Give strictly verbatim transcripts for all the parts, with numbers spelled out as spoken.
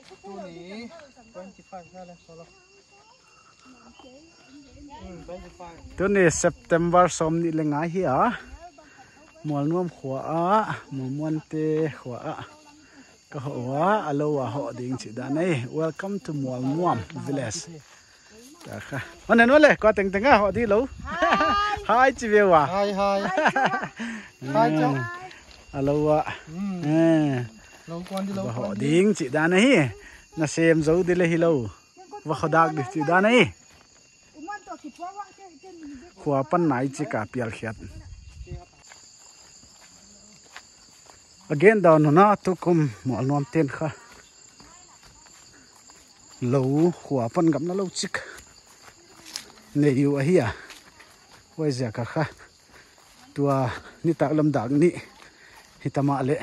Tuni twenty-five na le, solo. Hmm, twenty-five. Tuni September sawmnih leh nga ahi a. Mualnuam khua ah, Mualmuam te khua ah ka hoh ua, a lou a hoh ding chih dan ahi. Welcome to Mualnuam village. Ta kha. Maw nen maw le, kua tengteng a hoh di lou. Hi. Hi chi ve ua. Hi, hi. Hi, Chok. A lou a. Hmm. Eh. Lou kuan di, lou kuan di. Hoh ding chih dan ahi. Na sem zou di le hilou. Va khodak di chih dan ahi. Khua pan nai chik a pial khiat. A gen dan nuna tukum Mualnuam ten kha lou khua pan gamla lou chik nei uh ahi a. Huaiziak a kha tua nitaklam dak nih hi ta mahleh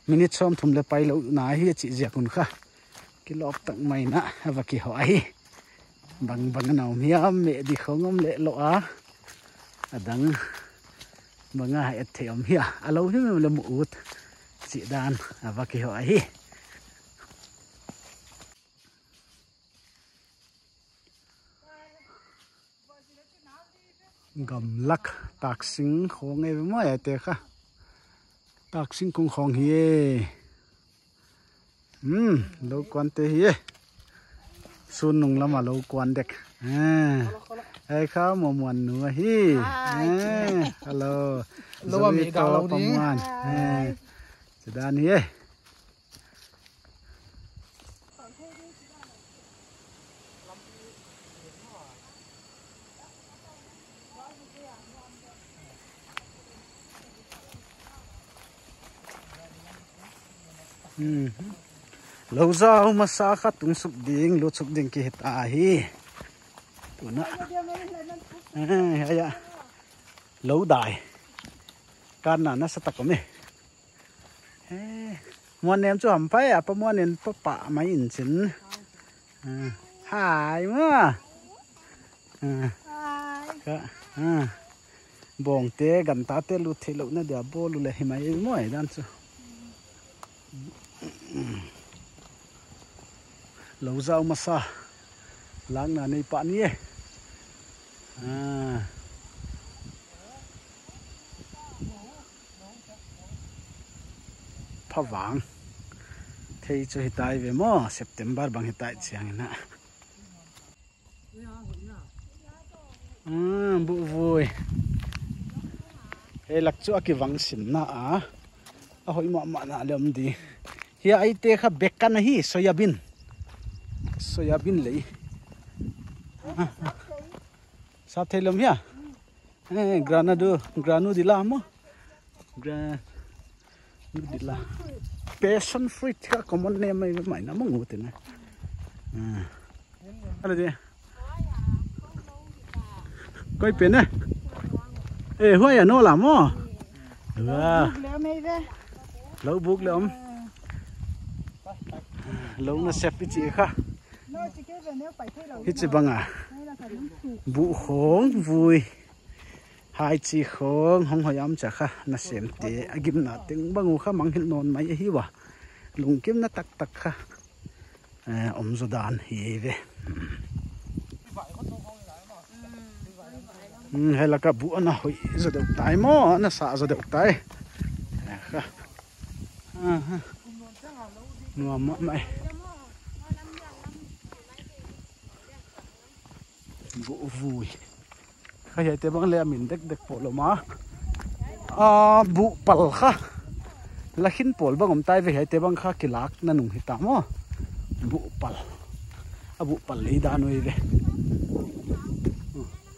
minute sawmthum le pailou na hi chih ziak un kha kilawp tak mai in a va kihoh ahi. Bang bang a na om hiam, meh di khong om leh lou a, a dang bang a et theih om hia, a lou himhim le mu ut chih dan a va kihoh ahi. Gamlak taksing khong e maw, e te kha. Taksing kung khong hi e. Hmm, lou kuan te hi e. Sun nung lam a lou kuan dek. Eh. Ei kha Mualmuam nu ahi. Hi. Eh, hello. Lou a mi ga lou ding. Pamuan. Eh. Hi. Chih dan hi e. Hmm. Lou zau masa kha tung suk ding, lut suk ding ki hita hi. Tuna. Eh, ya, ya. Lou dai. Kan na na sa tak om e. Eh, Muan Nem chu ham pai, a pa Muan Nem pa pa mai in chin. Ah, hi maw. Ah. Hi. Ka, ah. Bawngte, gantate lut theihlouhna dia bawl uleh hi mai maw, dan chu. Lou zau masa. Lakna nei pah ni e. Ah. Pha vang. Thei chu hitai ve maw, September bang hitai chiang in a. Ah, buh vui. Hiai lak chu a kivang simna a. A hoih mahmah na le om di. Hiai te kha bekan ahi, soya bean. Soya bean lei. Sap thei lou hia. Eh, granadu, granadilla maw. Granadilla. Passion fruit kha common name mai, mai na mong ute na. Ah. Ala de. Koi pen e. Eh, huai a no la maw. Wah. Lou buk le om. Lou na sep i chi kha. Hichi bang a. Buh khong vui. Hai chi khong hong hoih a om chia kha, nasemte a gimna teng bang uh kha mangngilh nawn mai ahi ua. Lungkimna taktak kha, eh, om zaw dan hi ve. Hmm, hiai lak a buh ana hoih zaw deuh tai maw, ana sah zaw deuh tai. Eh, kha. Aha. Nuam mahmah e. Buh vui. Kha hiaite bang le a min dekdek poh lou mah. Ah, buh pal kha. Lakhin pawl bang om tai ve, hiaite bang kha kilakna nung hita maw. Buh pal. A buh pal lei dan uh ve.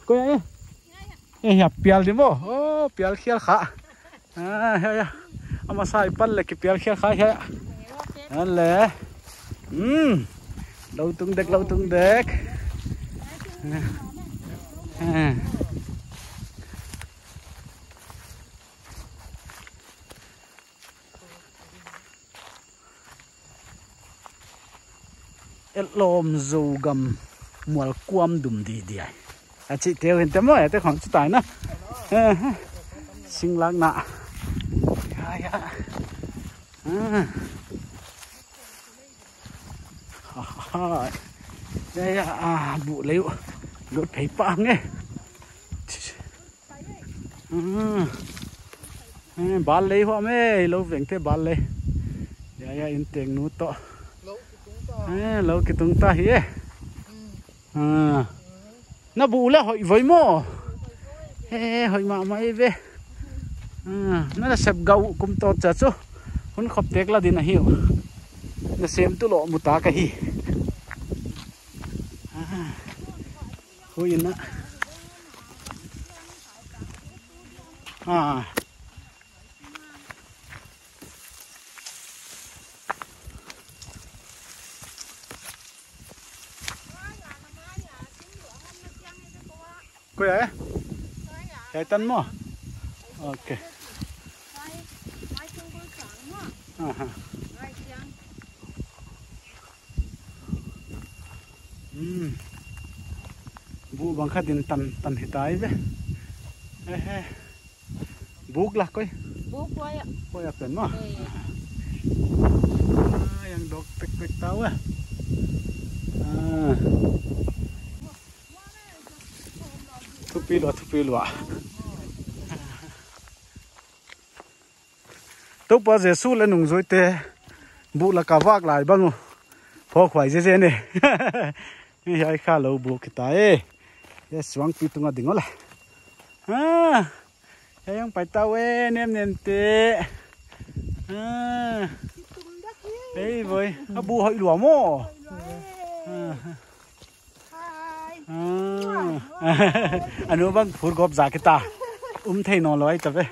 Koi a e. Eh, hiai pial di maw. Oh, pial khial kha. Ah, ya, ya. Ama sai pan le ki pial khial kha ya. An le. Hmm. Lou tung dek, lou tung dek. Ah. Etlawm Zogam mual kuam dum di di ai. A chih teu hin te maw, te khong chu tai na. Eh, singlak na. Ya, ya. Ah. Aha. Ya, ya, ah, buh lei uh. Lut phei pah nge. Ah. Eh, bal lei huam e, lou vengte bal lei. Ya, ya, in teng nu toh. Eh, lou kitung ta hi e. Ah. Na buh leh hoih voi maw. Eh, hoih mahmah ve. Ah, na na sep gau kum tot cha chu. Hun khop tek la din ahi uh. Na sem tu lo mu ta ka hi. Ah. Hui na. Ah. Koi e? Hiai tan maw? Ok. Aha. Hmm. Buh bang khat in tan, tan hi tai ve. Ehe. Buk lah koi. Buk koi a. Koi a pen maw. Eh. Ah, yang dok tek tek tau ah. Ah. Thupi lua, thupi lua. Toupa Jesu leh nungzuite buh laka vak lai bang uh. Phawk huai zeze ne. Hiai kha lou buk hita e. Hiai suangpi tunga ding ua le. Ah. Hiai hong pai ta ve, nem nem te. Ah. Ei voi, a buh hoih lua maw. Ah. Ah. A nu bang phur gawp za kita. Um thei nawnlou ahi ta ve.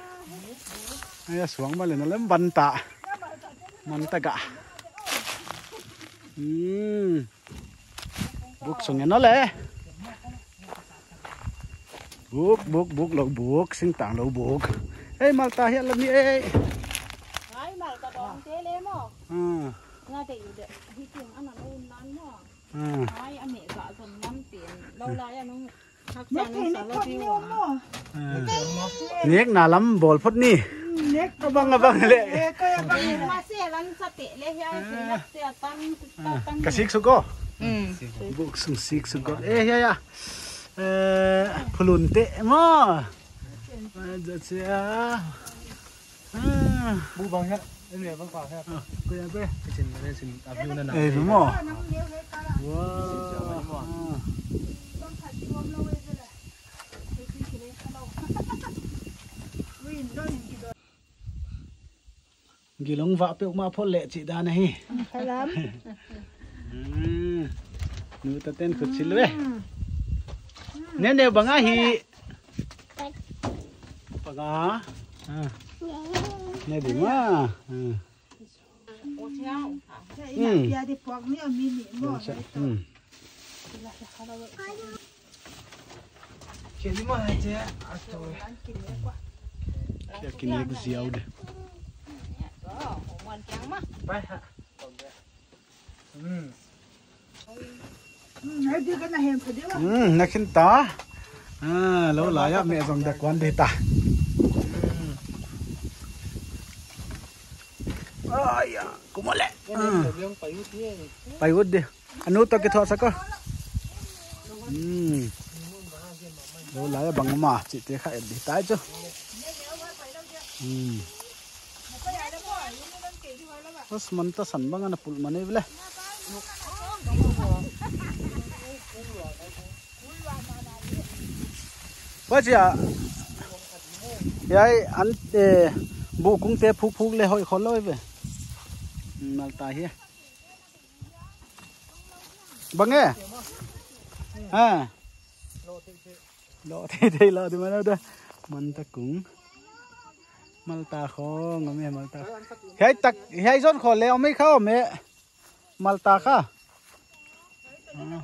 Ai a suang ma le na lem ban ta. Man ta ga. Hmm. Buk sung en le. Buk, buk, buk lou buk, singtang lou buk. Ei, Malta hiai lam ni ei. Ai, Malta dong te le maw. Ah. Nga te yu de, hi ting ana lo nan maw. Ah. Ai, a me za zon lam tin. Lo la ya nung. Hak cha nung sa lo ti wa. Ah. Nek na lam bawl phot ni. Nek. Abang, abang le. Eh, koi abang le. Ma se lan sa te le hiai se hak te a tan, ta tan. Ka sik suk ko. Hmm. Buk sung sik suk ko. Eh, ya, ya. Eh, phulun te maw. Ah, za chia. Ah. Buh bang hiai, em le bang pa hiai. Ah, ko ya be. Kisin na kisin, a view na na. Eh, maw. Wow. Ah. Gilong va peuhmah phot leh chih dan ahi. Salam. Hmm. Nu ta ten khut sil ve. Hmm. Ne ne bang ahi. Paga. Ah. Ne di ma. Ah. Hmm. Hmm. Kini ma ha che a to. Kia kini ku ziau de. Pai ha. Hmm. Hmm, na khin ta. Ah, lo la ya me zong da kuan de ta. Hmm. Ai ya, kumole. Ah. Pai ut de. A nu toh kithuah sak a. Hmm. Lo la ya bang ma chih te kha et di tai chu. Hmm. Bas, man ta san bang ana pul man ei vele. Bas ya. Hiai an, eh, buh kung te phuk phuk le hoih khol lou ve. Malta hi. Bang e? Ha. Lo thei thei lo di mana da. Man ta kung. Malta khong, om e Malta. Hiai tak, hiai zon khong le om e kha om e. Malta kha. Ah.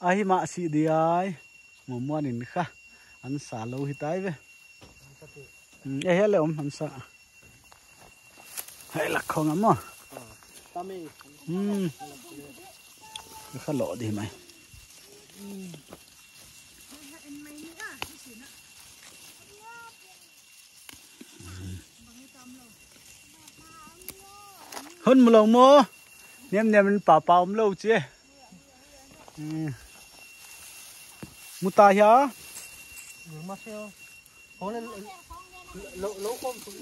Ahi mah si di ai. Mumuan in kha. An sa lou hi tai ve. Hmm, eh, hiai le om an sa. Hiai lak khong a maw. Hmm. Kha lo di mai. Hon mu lou maw. Niam niam in papa om lou chi. Hmm. Mu ta hia.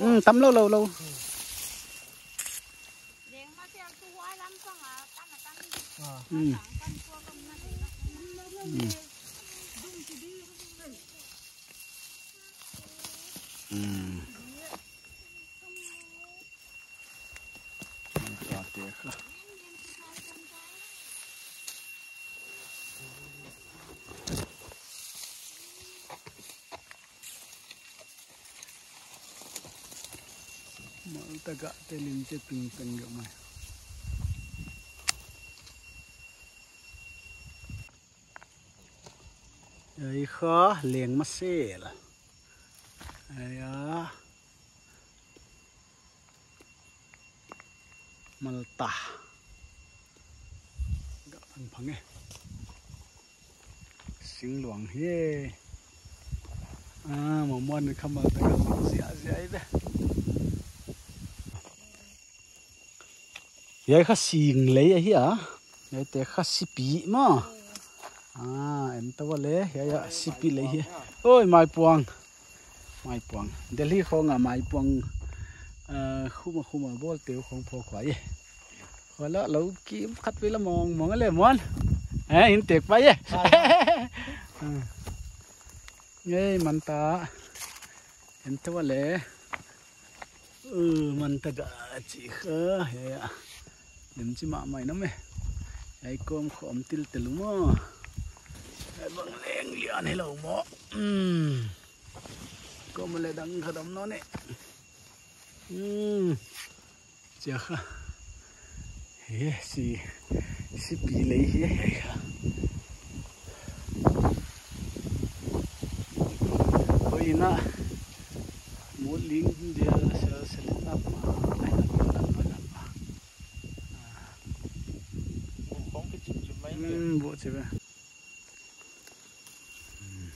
Hmm, tam lou lou lou. Hmm. Hmm. Hmm. Malta gah te lim che ping peng gah mai. Ei kha leng masel. Ei a. Malta. Gah phang phang e. Singluang hi. Ah, mamuan ni kha Malta gah zia zia i ve. Hiai kha sing lei ahi a. Hiaite kha sipi maw. Ah, en ta va le, hiai a sipi lei hi. Oi, maipuang. Maipuang. Delhi khong a maipuang. Ah, khuma khuma bawl teu khong pho khua ye. Khua la lou kim khat vei la mong mong le muan. Eh, in tek pa ye. Ah. Ngei man ta. En ta va le. Uh, man ta gah chi kha, hiai a. Lim chi mahmah in om e. Hiai kawm khawm til tel maw. Hiai bang leng lian hi lou maw. Hmm. Kawm le dang khat om nawn e. Hmm. Chia kha. He, si, sipi lei hi, he kha. Oi na, mu ling dia sa, sa len na ma, ai na ma, na ma, na ma. Hmm, bu chi ve. Hmm.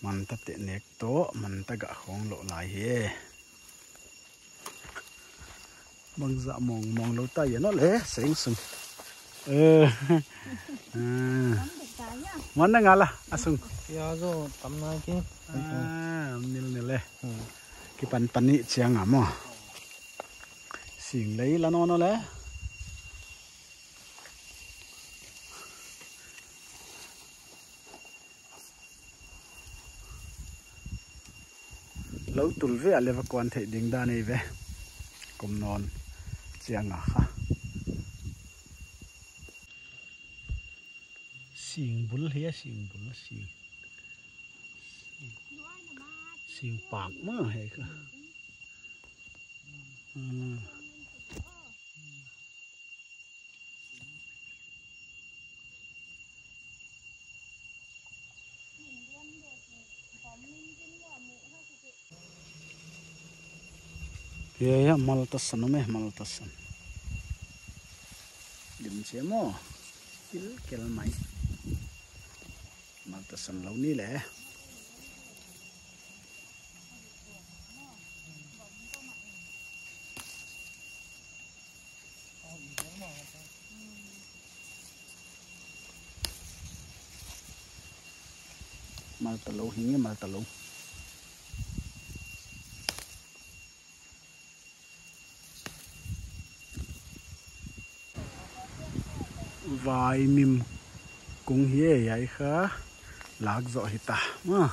Man ta te nek to, man ta gah khong lou lai hi. Bangzah mong mong lou ta ia no le, seng sung. Eh. Ah. Muan na nga la, a sung. Ia zo tam na ki. Ah, nil nil le. Hmm. Kipan pan ni chiang a maw. Sing lei la no no le. Lou tul ve a le va kuan theih ding dan ei ve. Kum nawn chiang a kha. Sing bul hi a, sing bul, sing. Sing pak maw hi kha. Hmm. Ia, ia, Malta san om e, Malta san. Lim che maw. Kel kel mai. Malta san lou ni le. Malta lou hi nge, Malta lou. Vaimim kung hi e, hiai kha lak zoh hi ta. Ah.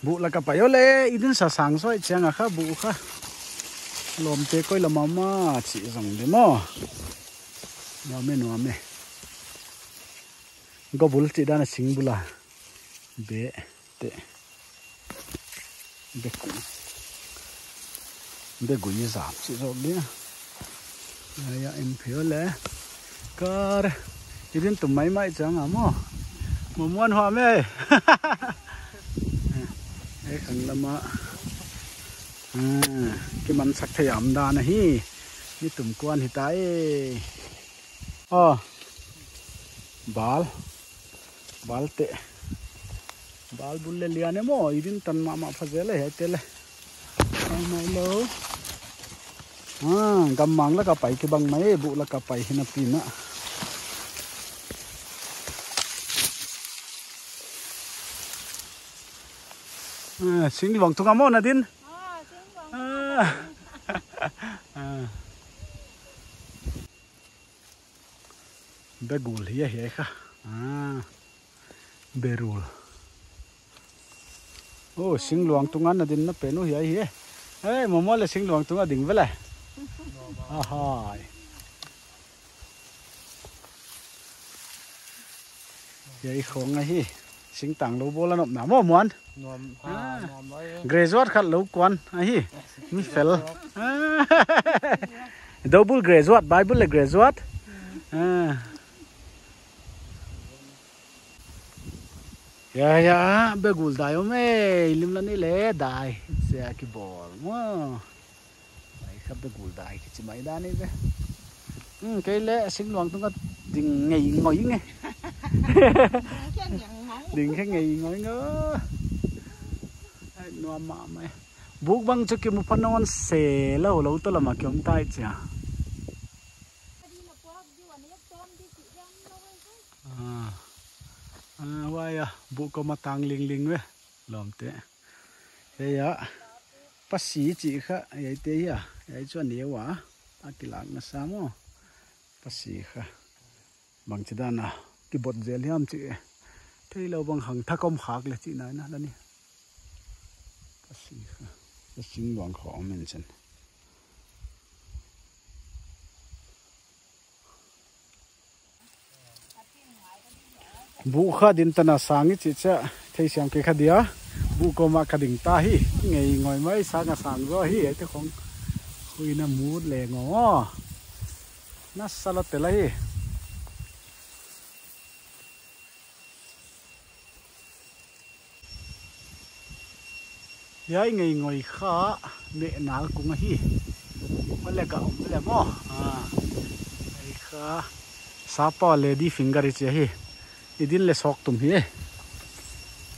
Buh lak a pai o le, i din sa sang soi chiang a kha buh kha. Lawmte koi lam a ma chi zong de maw. Nuam e, nuam e. Gobul chi dan a sing bul a. Be. Te. Be kung. Be gui zam chi zok dia. Ia, ia, en phei o le. Kar. I din tum mai mai chiang a maw. Mamuan hua me. E khang lam a. Ah, kiman sak thei am dan ahi. Ni tum kuan hi ta e. Ah. Bal. Bal te. Bal bul le lian e maw, i din tan mahmah pha zel e, hiai te le. Ai mai lou. Ah, gammang lak a pai kibang mai, buh lak a pai hi napi in. Ah, singluang tung a maw na din? Ah, singluang tung a. Ah. Ah. Begul hi a hiai kha. Ah. Berul. Oh, singluang tung a na din na pen uh hiai hi e. Hei, Momo leh singluang tung a ding ve le. Ahai. Hiai khong ahi. Singtang lou bawl a nop na maw, Muan? Nuam, ha, ah, nuam lai e. Graduate khat lou kuan ahi. Mi fel. Ah. Double graduate, Bible leh graduate. Ah. Ya, ya, begul dai om e, lim la ni le dai. Sia kibawl maw. Ai, kha begul dai kichi mai dan ni ve. Hmm, kei leh singluang tung a ding ngeingoi nge. Ding khe ngeingoi nge. Ai, nuam mahmah e. Buk bang chu kimu pha nawn se lou, lou toh lam a ki om tai chia. Ah. Ah, huai a, buk kawm a tang lingling ve. Lawmte. Hiai a, pasi chih kha, hiaite hi a. Hiai chu a neu a, a kilakna sa maw. Pasi kha. Bangchidan a kibot zel hiam chih e. Theilou bang hang thak om khak leh chihna in a la ni. Pasi kha. Singluang khong om in chin. Buh kha din tan a sang i chih chiah, theisiam kei kha dia. Buh kawm a ka ding ta hi. Ngeingoi mai, sang a sang zaw hi, hiaite khong. Hui na mut leng aw. Nasa lawt tel ahi. Hiai ngeingoi kha mehnal kung ahi. Male ka om le maw. Ah. Hiai kha sapa lady finger i chi ahi. I din leh sawk tum hi e.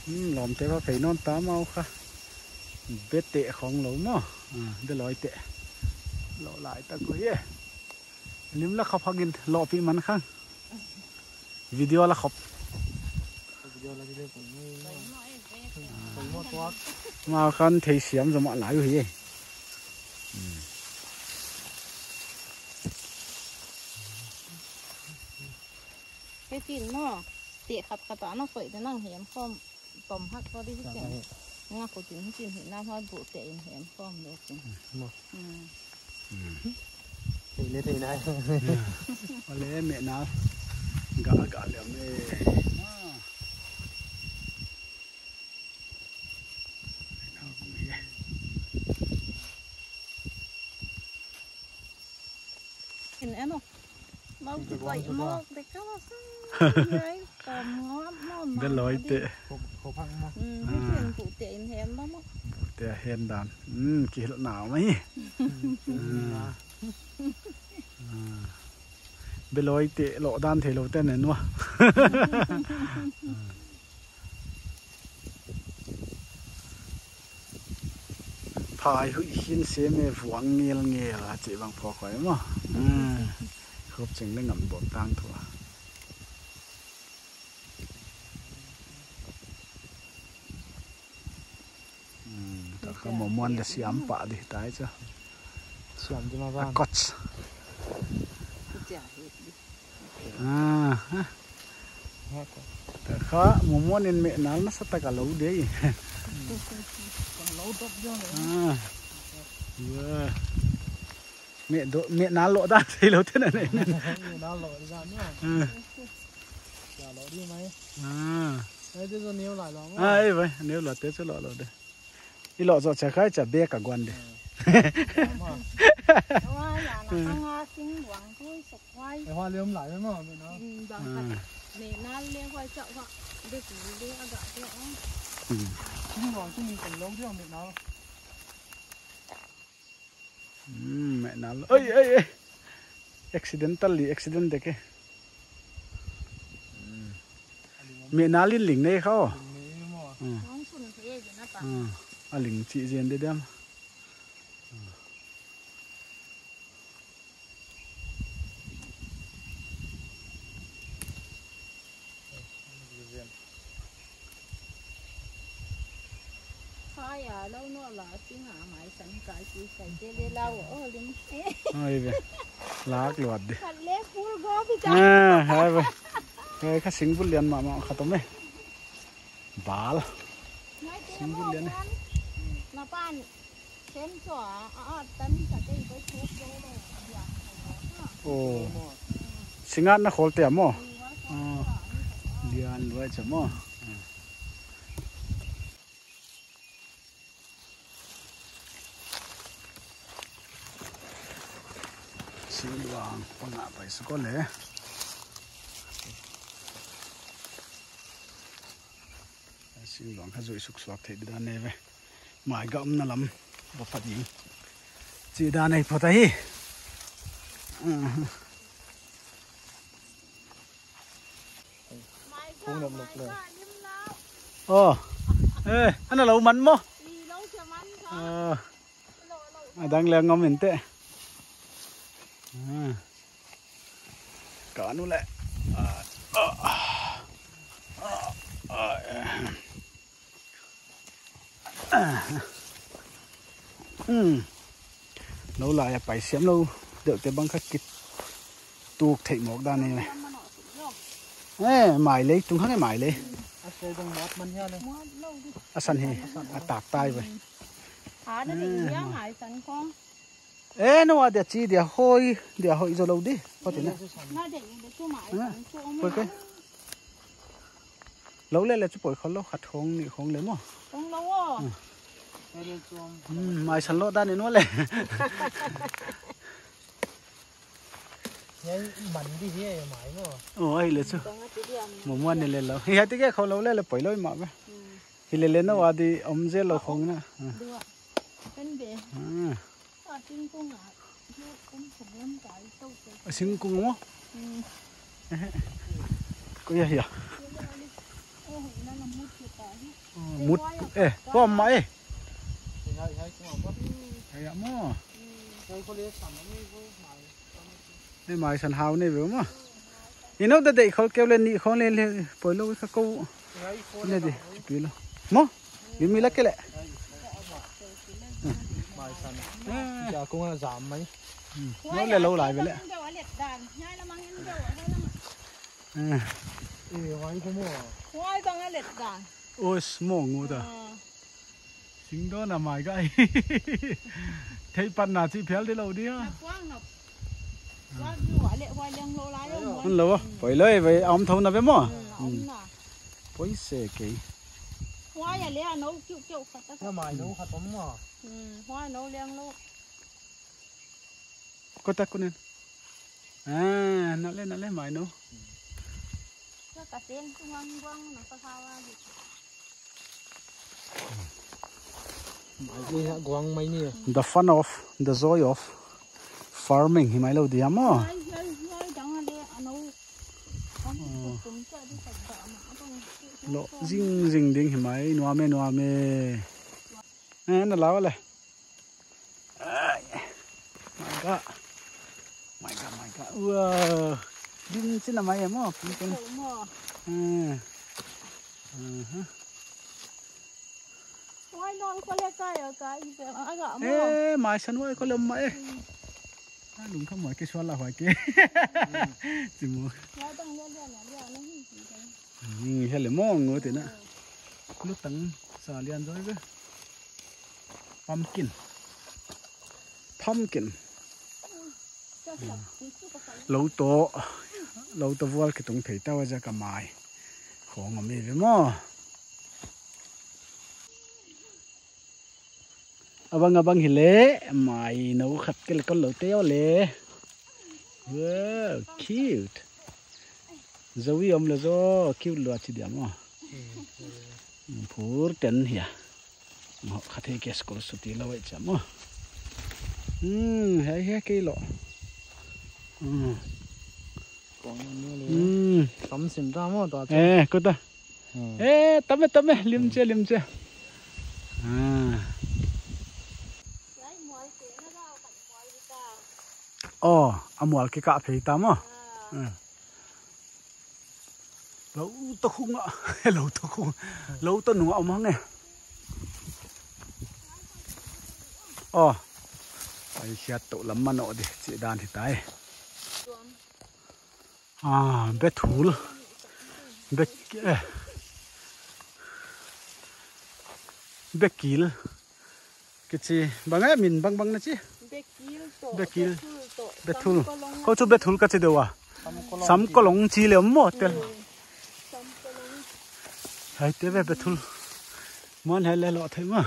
Hmm, lawmte va phei nawn ta mau kha. Be teh khong lou maw. Ah, be lawi teh. Lou lai tak uh hi e. Lim la khop hak in lawpih man khang. Video la khop. Video la video pun. Pun mo tuak. Ma khan theisiam zom a lai uh hi. Hitin maw. Teh khat khat a na koih te nang hiam khawm. Tom hak ko di hi chin. Nga ko chin hi chin hi na hoi bu te in hem pom lo chin. Mo. Hmm. Hmm. Thei le thei nai. Ale me na. Ga ga le me. Ah. Me na ko me. In eno. Mau ki bai mau de kala sa. Ngai, kom ngam mo. Be lawi te. Ko, ko phang mo. Hmm, ah. Ken bu te in hem mo mo. Bu te hen dan. Hmm, ki hel na mai. Hmm. Ah. Be lawi te lo dan thei lo te ne nua. Phai hui hin se me vuang ngel ngel a chi bang pho khoi mo. Hmm. Khop ching le ngam bom tang thua. Hmm, ta kha mo muan le siam pa di tai cha. Siam di ma ban. Koch. Ah, ha. Ta kha mo muan in me nal na sa ta ka lo de. Kan lo dop jo ne. Ah. Wa. Me do, me nal lo da thei lo te na ne. Me nal lo da ne. Ah. Cha lo di mai. Ah. Ai de zo neu lai lo. Ah, ai vai, neu lo te chu lo lo de. I lo zo cha khai cha be ka guan de. Wa ya na ka nga sing wang tui sok wai. E wa lem lai mo me na. Mm, bang ka. Ah. Me nal le wai cha wa. De ku le a ga de ong. Mm. Sing wang tu ni kan lo de me nal. Hmm, me nal. Oi, oi, oi. Accidentally, accident de ke. Hmm. Me nal in ling nei kha o. Hmm. Hmm. A ling chi zen de dem. Hmm. Ya, lau no la, ting a mai san kai ki kai te le lau, oh, ling. Ai ve. Lak luat di. Khat le full go bi ta. Ah, hai ve. Hai ka singbul lian mahmah khat om e. Bal. Singbul lian e. Na pan. Sem so a, a, a, tan sa te ko chuk lo lo. Oh. Singa na khol te mo. Oh. Lian luai cha mo. Singluang panga pai suk le. Singluang kha zui suk suak thei di dan e ve. Mai ga omna lam va pha ding. Chi dan ei phot ahi. Kung lam lok le. Oh. Eh, ana lo man mo. Oh. Adang le ngom inte. Ah. Ka nu le. Ah, ah, ah, ah, eh. Hmm. Lo lai a pai siam lo deuh te bang kha kit tuk thei mawk dan e. Eh, mai lei, tung hang e mai lei. A san hi, a tak tai ve. Eh, no a dia chi dia hoi, dia hoi zo lo di. Poti na. Koi, koi. Lo le le chu poi khol lo, khat hong ni hong le mo. Hong lo o. Hmm, mai san lo dan in wa le. Hiai man di hi mai mo. Oh, ai le chu. Mo mo ne le lo. Hiai ti ke khol lo le le poi lo ma ba. Hi le le no a di om zel lo khong na. Dua. Kan be. Ah. A singkung a. A singkung mo? Hmm. Ko ya ya. Oh, mut, eh, ko ma eh. Hiai mo. Ni mai san hau ni ve mo. Ino da dei khol keu le ni khol le le poi lo ka ko. Ne di, pi lo. Mo? Ni mi la ke le. Mai san. Eh. Ja ko na jam mai. Hmm. Lo le lo lai ve le. Eh. Eh, wai ko mo. Wai bang a let dan. Os mo ngu da. Ah. Singdawn a mai gai. Thei pan na chi phial di lo dia. Na puang na. Puang ju a le huai leng lo lai lo. Hun lo, poi lo e, vai om thou na ve mo. Hmm, om na. Poi se kei. Huai a le a no kiu kiu khat ta. Na mai no khat om mo. Hmm, huai no leng lo. Ko ta kunen. Ah, na le, na le mai no. Sa ka sen tu ngang guang na sa khawa di. Mai ni ha guang mai ni. The fun of, the joy of farming hi mai lo dia mo. Lo zing zing ding hi mai nuam e nuam e. Eh, na la le. Ai. Mai ga. Mai ga, mai ga. Wow. Din chin a mai e mo, pin pin. Eh. Aha. Wai nol ko le kai a kai se a ga mo. Eh, mai san wai ko le mai e. A lung kha mo ke sual la huai ke. Chi mo. Wai dang le le na le na hi. Hmm, hele mo ngu te na. Lutang sa lian zoi ve. Pumpkin. Pumpkin. Lo to, lo to vual ki tung thei ta wa ja ka mai. Khong a mi ve mo. Abang, abang hi le, mai no khat ke le kon lo te o le. Wow, cute. Zoe om le zo, cute lua chi dia mo. Phur ten hia. Mo khat he ke school suti lo wei cha mo. Hmm, hei hei ke lo. Hmm. Hmm. Tam sim ta mo ta. Eh, ko ta. Hmm. Eh, tame, tame, lim che, lim che. Ah. Oh, a mual ke ka phei ta mo. Ah. Hmm. Lo to khung a, lo to khung. Lo to nung a om hang e. Oh. Ai, hiai toh lam manoh di chih dan hi tai. Ah, bethul. Be, eh. Bekil. Kichi, bang e, min bangbang na chi? Bekil toh, bekil. Bethul toh. Bethul. Samkolong. Kou chu bethul ka chi deuh a. Samkolong. Samkolong chi leh maw tel. Hmm. Samkolong. Hiaite ve bethul. Muan hiai leh lou thei maw.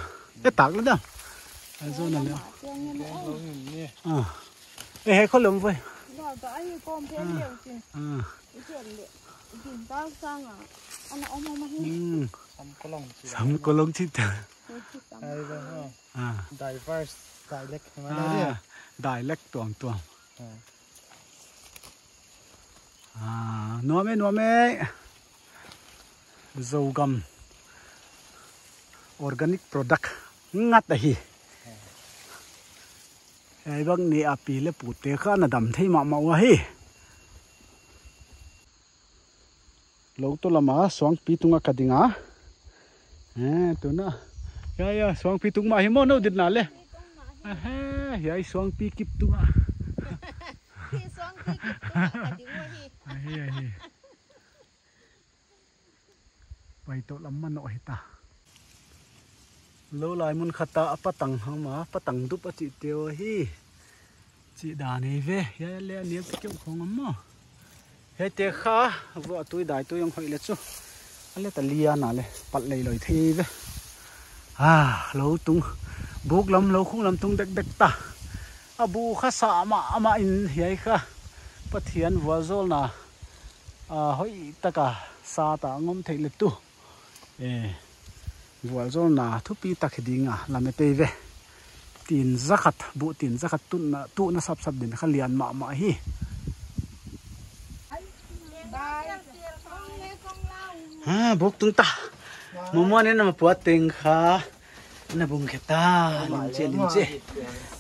E tak lou dam. A zo na leh. Ah. E he kholom voi. Ba, ba, ai kom phe leh chin. Ah. I chen leh. Din tau sang a. Ana om om hi. Hmm. Samkolong chi. Samkolong chi ta. Ai ba, ha. Ah. Diverse dialect, mana dia. Ah, dialect tuamtuam. Ah. Ah, nuam e, nuam e. Zogam organic product ngat ahi. Hiai bang ni a pi leh pute kha na dam thei mahmah uh ahi. Lou toh lam a suangpi tung a ka ding a. Eh, tuna. Ya, ya, suangpi tung mah hi maw nou dit na leh. Ahe, hiai suangpi kip tung a. Hi suangpi kip tung a ka ding uh ahi. Ahi, ahi. Pai toh lam manoh hi ta. Lou lai mun khat a patang hang ma, patang dup a chih te uh ahi. Chih dan hi ve, hiai leh a niam keu khong am maw. Hiaite kha, vuah tui dai tui hong hoih leh chu. A leh ta lian a leh, pat lei loi thei ve. Ah, lou tung. Buk lam, lou khung lam tung dekdek ta. A bu kha sa mahmah in hiai kha. Pathian vualzawlna. Ah, hoih taka sa ta ngom thei leh tu. Eh, vualzawlna thupi tak hi ding a, lam e tei ve. Tin zakhat, bu tin zakhat tun na, tu na sapsap din kha lian mahmah hi. Ha, buk tung ta. Mumuan in na puat teng kha. Na bung khe ta, lim che, lim che.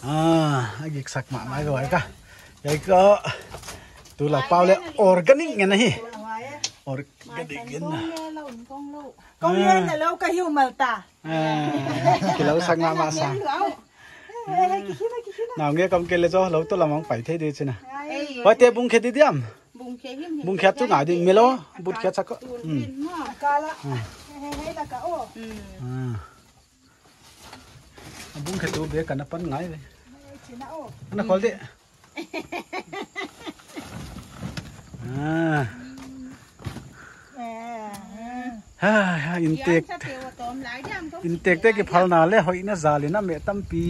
Ah, a gik sak mahmah ka vai ka. Hiai ka. Tu la pau leh organic ngen ahi. Or Ka ding gen na. Kong lian na lou ka hiu mal ta. Ah, kilou sak mahmah sa. Naungek kam kei leh chu lou toh lam hong pai thei di china. Ei. Huaite bung khe di diam. Bung khe him him. Bung khe chu ngai di milo. But khe sak ko. Hmm. Kala. Hmm. Hei, hei, la ka o. Hmm. Ah. A bung khe tu be ka na pan ngai ve. Hei, china o. Ana khol di. Ah. Ha, ha, intek. Intek te kiphalna leh hoihna zal in a meh tampi.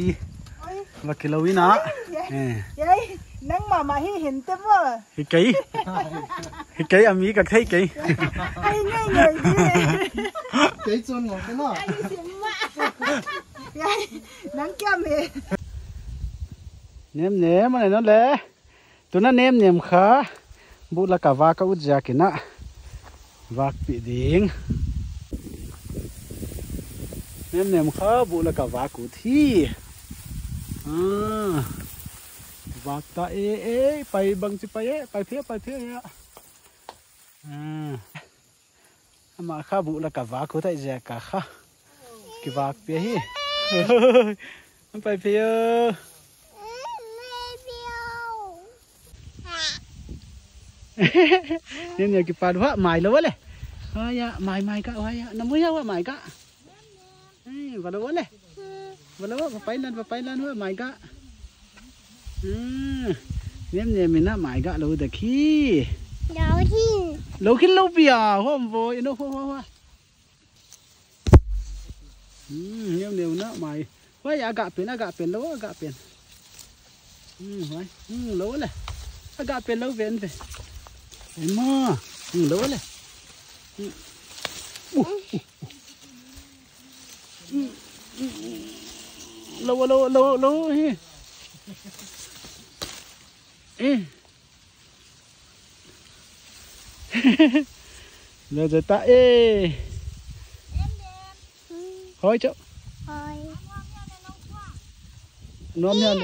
Oi. Va kilou in a. Oi, yai. Eh. Yai, nang mahmah hi hinte maw. Hi kei. Hi kei a mi ka thei kei. Ai, ngai, ngai, ngai. Kei chun ngawng te maw. Ai, sim ma. Yai, nang kia me. Nem nem, anei non leh. Tuna nem nem kha. Buh laka vak a ut ziak in a. Vakpih ding. Nem nem kha buh laka vak ut hi. Ah. Vak ta e e, pai bangchi pai e, pai phia, pai phia ya. Ah. Amah kha buh laka vak ut ahih ziak a kha. Kivak pia hi. Pai phia. Ni ni kipan hua mai lou leh. Hua ya, mai mai ka, hua ya. Na mu ya hua mai ka. Ei, va lou leh. Va lou, va pai lan, va pai lan hua mai ka. Hmm. Nem nem in a mai ka lou dek hi. Lou khin. Lou khin lou pia, hom vo, ino hua hua hua. Hmm, nem nem in a mai. Huai, a gah pen, a gah pen lou, a gah pen. Hmm, huai. Hmm, lou leh. A gah pen lou ven ve. Ven ma. Hmm, lou leh. Hmm. Uh, uh, uh. Hmm, hmm, hmm. Lou, lou, lou, lou, hi. Eh. Lou zeta, eh. Hoi, chok. Hoi. Nuam hiam.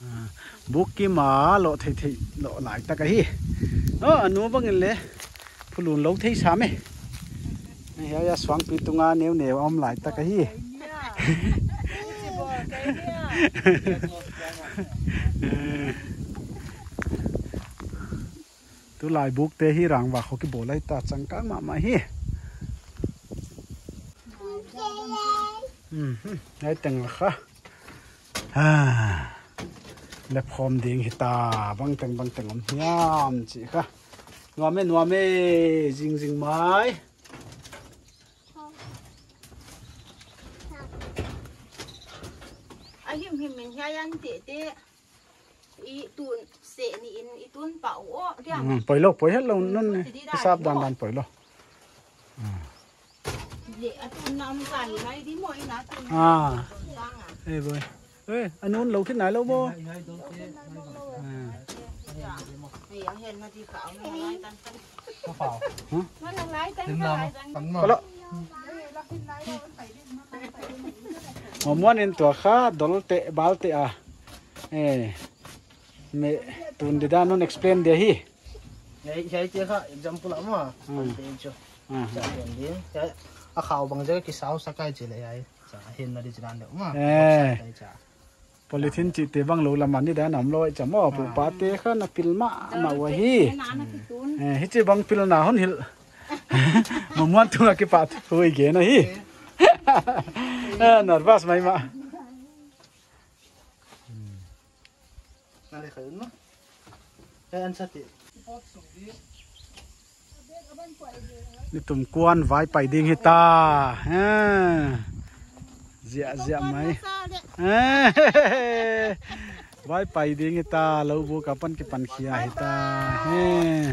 Ah, bukki ma lou thei thei lou lai tak ahi. Oh, a nu bang in leh phulun lou thei sam e. Hiai a suangpi tunga neu neu om lai tak ahi. Tulai buk te hi rangva khawng kibawl lai ta changkang mahmah hi. Hmm, hmm, ai teng la kha. Ah, lephawm ding hita, bangteng bangteng om hiam chih kha. Nuam e, nuam e, zing zing mai. A himhim in hiai an tete. I tun seh ni in i tun pah uh aw, diam. Hmm, poi lou, poi het lou, nun ni. Hisap dandan poi lou. Hmm. Leh a tun na om sa hi mai di maw, i na tun na. Ah. Tun sang a. Eh, boy. Eh, a nun lou khin nai lou maw. Ah. Ei, a hen na di ka, a hen na lai tan tan. Huh? Ka lo. Mamuan in tua kha dol te, bal te a. Eh. Me tun di dan non explain dia hi. Hiai, hiai te kha example a maw. Hmm. Te chu. Hmm. Cha hen di. Hiai, a khau bang je kisau sa kai chi le hiai. Cha hen na di chi dan de maw. Eh. Cha, cha. Polythene chih te bang lou lam a ni dan om lou cha maw, pu pa te kha na pil mahmah ua hi. Eh, hichi bang pilna hon hilh. Mamuan tunga kipat hui ge na hi. Eh, nervous mai mah. Na le khai un maw. Eh, an sa ti. Ni tum kuan vai pai ding hita. Eh. Ziahziah mai. Eh. Vai pai ding hita, lou buk apan kipan khia hita. Eh.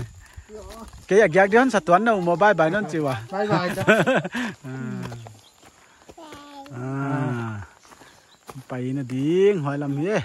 Kei a giak di hon sa tuan na u maw, bye bye non chi ua. Bye bye cha. Ah. Ah. Pai na ding, huai lam hi e.